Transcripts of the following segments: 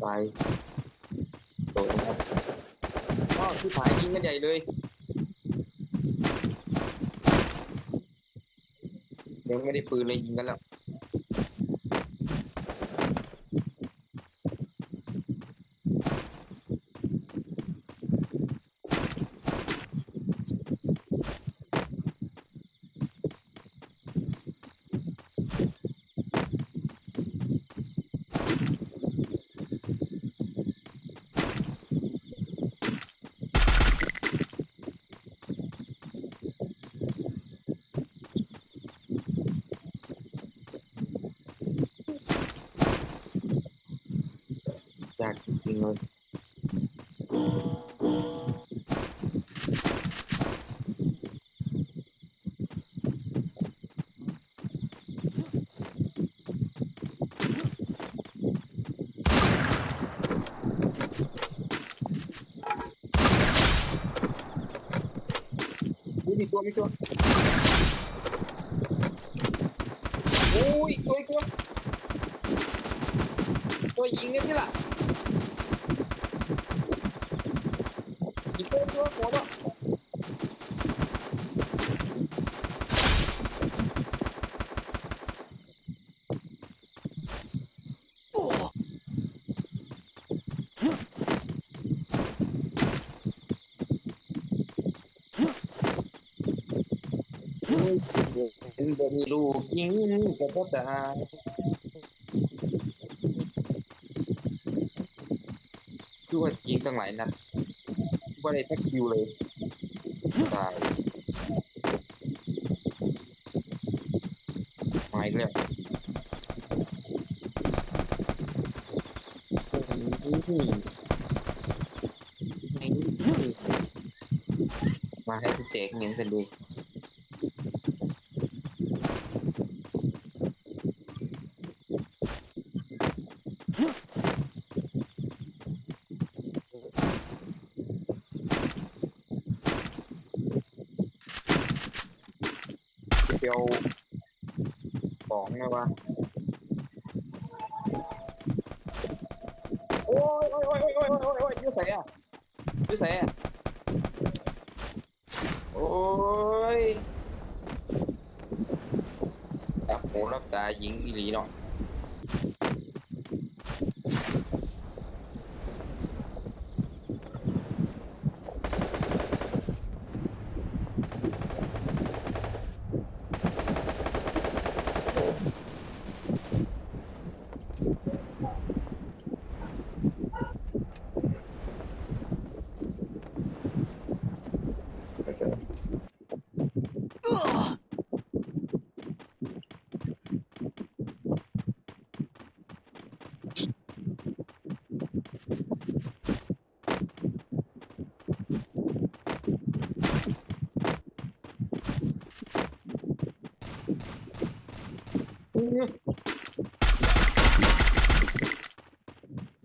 ໄປ ໂດດ ອ້າວ ຊິພາຍິງກັນໃຫຍ່ເລີຍ ຍັງບໍ່ໄດ້ປືນເລີຍ ຍິງກັນແລ້ວ. ຍາກຈິງໆເລີຍ. ອຸ້ຍ ມີຕົວ ມີຕົວ ໂອ້ຍ ຕົວ ຕົວ ຕົວຍິງແນ່ຕິລະ ອີກຕົວ ຕົວ ຕົວ ຕົວ. ໂອ້ຍ ເຫັນບໍ່ມີລູກຍິງກໍບໍ່ຕາຍ. ຄືວ່າຍິງຕັ້ງຫຼາຍນັດ ບໍ່ໄດ້ຈັກຄິວເລີຍ ຕາຍ ມາອີກແລ້ວ ມາໃຫ້ສະແຕັກຫຍັງຊັ້ນເດ. ໄປເອົາຂອງແດ່ວ່າ ໂອ້ຍ ໂອ້ຍ ຢູ່ໃສອະ ຢູ່ໃສອະ? ໂອ້ຍ ຫຼັບຫູຫຼັບຕາຍິງອີ່ຫຼີເນາະ.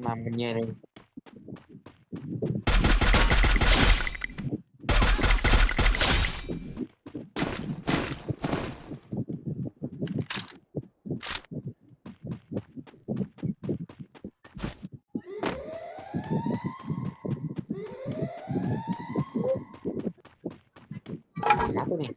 ນຳກັນໃຫຍ່ເລີຍ. ມາໂຕນີ້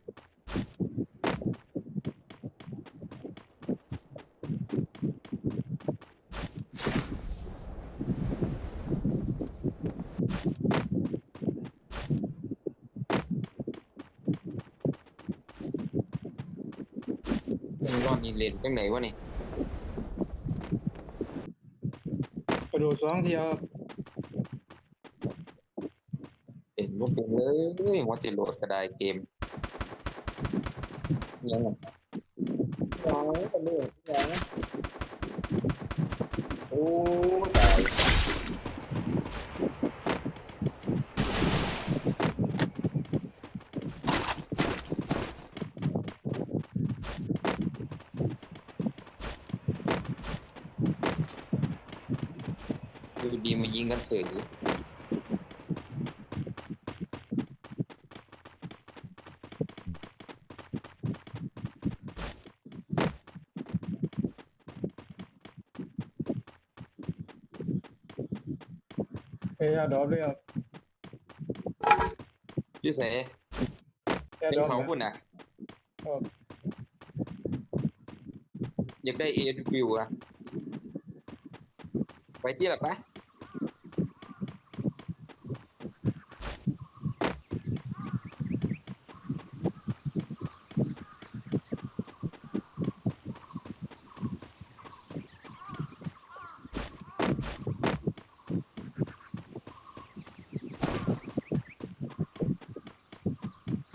ມັນລອດນີ້ເຫຼັ້ນຈັ່ງໃດວະນີ້? ກະໂດດສອງເທື່ອ. ເຫັນບໍ່ເປັນເລີຍ ວ່າຊິໂຫຼດກະໄດ້ເກມ ຫຍັງ ຫຍັງກະໂຫຼດຫຍັງ ໂອ້ ຕາຍ. ຢູ່ດີມາຍິງກັນເສີຍ. ໂ ແອດດອບເລີຍ ຢູ່ໃສ? ແອດດອບ ເປັນເຂົາພຸ້ນນະ. ຢາກໄດ້ເອດັບເບິນຢູອະ ໄປຕິລະໄປ.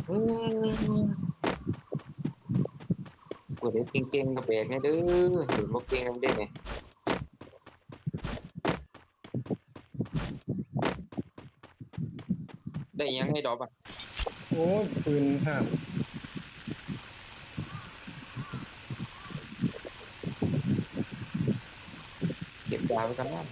ເອີ ຜູ້ໃດເກັ່ງໆກໍແບກແດ່ເດີ ເຫັນບໍ່ເກັ່ງນຳເດ້ນີ້. ໄດ້ຫຍັງໃຫ້ດອບອະ? ໂອ້ຍ ປືນຫ້າມ ເກັບຢາໄວ້ກ່ອນນະ.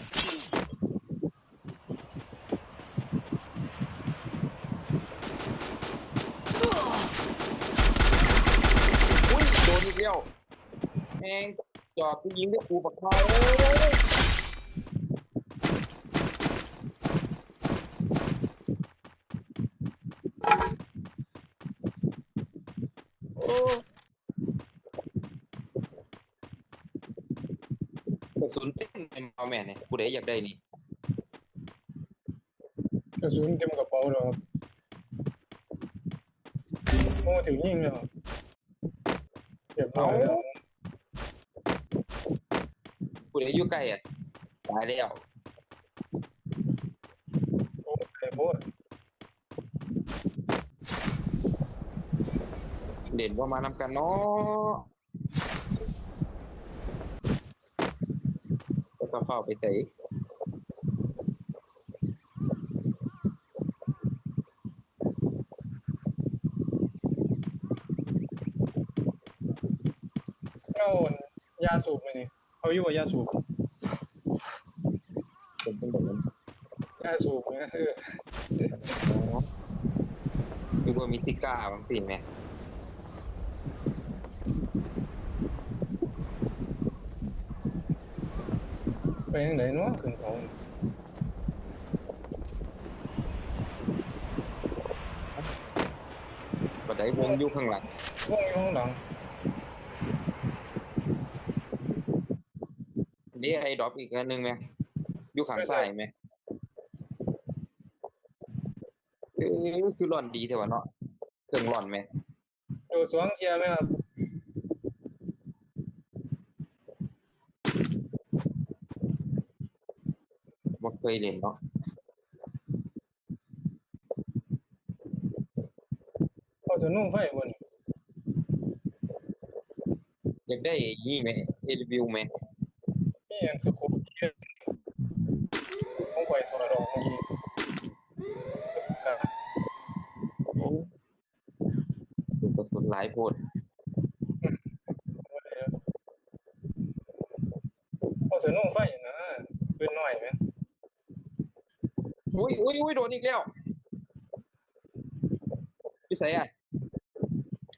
ອຸ້ຍ ໂດນອີກແລ້ວ ແມ່ງຈອບ ຍິງແຕ່ກູ ບັກຫ່າເອີຍ. ໂອ້ ກະສຸນເຕັມແມ່ນບໍ່ແມ່ນນີ້ ຜູ້ໃດຢາກໄດ້ນີ້? ກະສຸນເຕັມກະເປົາແລ້ວ ໂອ້ ຖືກຍິງແລ້ວ ຮຽບຮ້ອຍແລ້ວ. ເອົ້າ ຜູ້ໃດຢູ່ໃກ້ອະ? ຕາຍແລ້ວ ໂອ້ ໄກໂພດ. ເຫຼັ້ນບໍ່ມານຳກັນເນາະ ແລ້ວກໍຟ້າວໄປໃສ? ເອົາ ຢາສູບໄປນີ້ ເອົາຢູ່ບໍ່ ຢາສູບ? ເປັນຈັ່ງໃດ? ຢາສູບນີ້ຄື ຄືບໍ່ມີຊິກ້າບາງສິ່ງແໝ່. ໄປທາງໃດເນາະ ຂຶ້ນເຂົາ? ບັນໄດວົງຢູ່ຂ້າງຫຼັງ ວົງຢູ່ຂ້າງຫຼັງ. ເດ້ ແອດດອບອີກອັນໜຶ່ງແມ ຢູ່ຂ້າງຊ້າຍແມ. ເອີ ຄືລ່ອນດີແທ້ວະເນາະ ເຄື່ອງລ່ອນແມ. ໂດດສອງເທື່ອແມ່ນບໍ່ເຄີຍຫຼິ້ນເນາະ. ເອົາສະໂນໄຟບໍ່ນີ້? ຢາກໄດ້ນີ້ແມ ເອດັບເບິນຢູແມ. ມີອັນສະໂຄບ ຂອງຂ້ອຍຖອດອອກເມື່ອກີ້. ໂອ້ ລູກກະສຸນຫຼາຍໂພດ. ເອົາສະໂນໄຟນະ ປືນນ້ອຍແມ. ອຸ້ຍ ອຸ້ຍ ອຸ້ຍ ໂດນອີກແລ້ວ. ຢູ່ໃສອະ?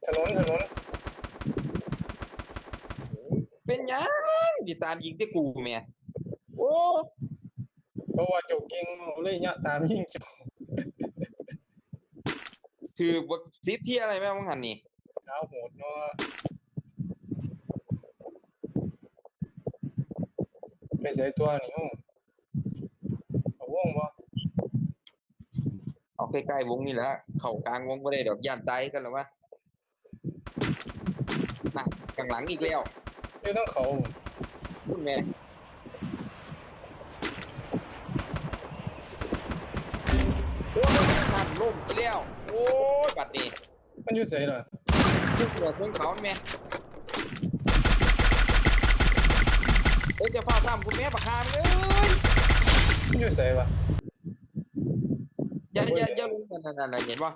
ຖະໜົນ ຖະໜົນ. ເປັນຫຍັງຊິຕາມຍິງແຕ່ກູແມ? ໂອ້ ເພາະວ່າເຈົ້າເກັ່ງ ເຂົາເລີຍຍະຕາມຍິງເຈົ້າ. ຖືກບັກສິບເທື່ອໄດ້ແມ່ນວ່າຫັ້ນນີ້. ດາວໂຫດເນາະ. ໄປໃສຕົວະນີ້ເຮົາ? ເຂົ້າວົງບໍ່? ເອົາໃກ້ໆວົງນີ້ແຫຼະ ເຂົ້າກາງວົງບໍ່ໄດ້ດອກ ຢ້ານຕາຍຄືກັນລະວະ. ນະ ຂ້າງຫຼັງອີກແລ້ວ ຢູ່ນຳເຂົາພຸ້ນແມ. ໂອ້ຍ ຫັ້ນລົ້ມອີກແລ້ວ. ໂອ້ຍ ບັດນີ້ ມັນຢູ່ໃສລະ? ຢູ່ເຂື່ອນເທິງເຂົາແມ່. ເອີ ຈະຟ້າວຊ້ຳກູແມ່ ບັກຫ່າເອີຍ. ມັນຢູ່ໃສວະ? ຢ່າ ຢ່າ ຢ່າລົງ ນັ້ນໆໆ ເຫັນບໍ່?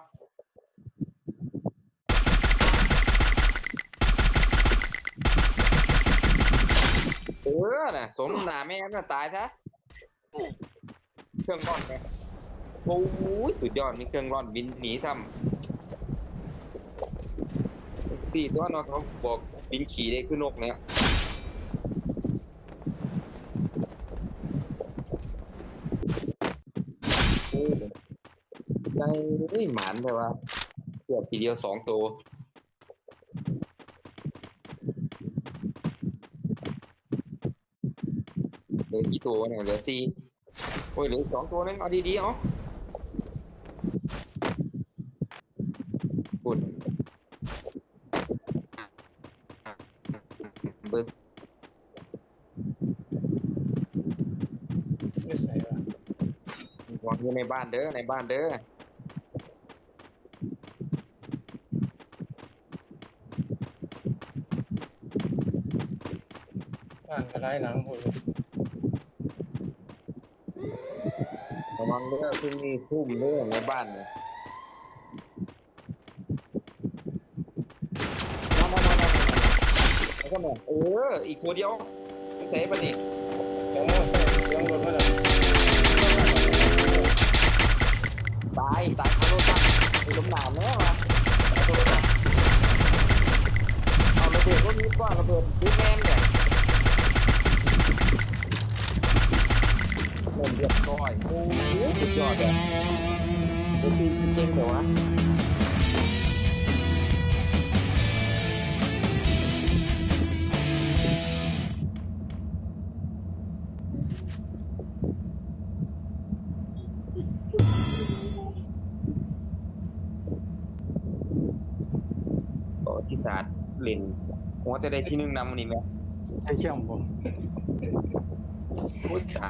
ເອີ ນະ ສົມໜ້າແມ່ມັນຕາຍຊະ. ເຄື່ອງລ່ອນແມ່. ໂອ້ຍ ສຸດຍອດ ມີເຄື່ອງລ່ອນບິນໜີຊ້ຳ. ສີ່ຕົວເນາະ ເຂົາບອກບິນຂີ່ໄດ້ຄືນົກແລ້ວ. ໂອ້ຍ ໝານແທ້ວ່າ ເກືອບທີດຽວສອງໂຕ. ເຫຼືອຈັກໂຕນີ້? ເຫຼືອສີ່. ໂອ້ຍ ເຫຼືອອີກສອງໂຕໜຶ່ງ. ເອົາດີໆ ເອົາ. ພຸ້ນ ເບິ່ງ ຢູ່ໃສວະ? ຫວັງຢູ່ໃນບ້ານເດີ ໃນບ້ານເດີ. ບ້ານກະຫຼາຍຫຼັງພຸ້ນ. ລະວັງເດີ ຄືມີຊຸ່ມເດີໃນບ້ານນີ້. ເອີ ອີກຕົວດຽວ. ໃສບັດນີ້? ໂອ້ ໃສ່ເຄື່ອງລົດມາແລ້ວ. ຕາຍ ຕາຍຄາລົດລະ. ໄປລົມໜາວແລ້ວວະ. ເອົາລະເບີດລົດນີ້ກວ່າ ລະເບີດ ແມ່ນແຫຼະ. ເອົາລຽບຮ້ອຍ. ໂອ້ ສຸດຍອດເລີຍ. ໂອ້ ເກັ່ງແທ້ວະ. ປະຫວັດຕິສາດ ຫຼິ້ນ ຫົວແຕ່ໄດ້ທີໜຶ່ງນຳມື້ນີ້ແມ່ນ ໄດ້ແຊ້ມບໍ່? ໂອ້ຍ.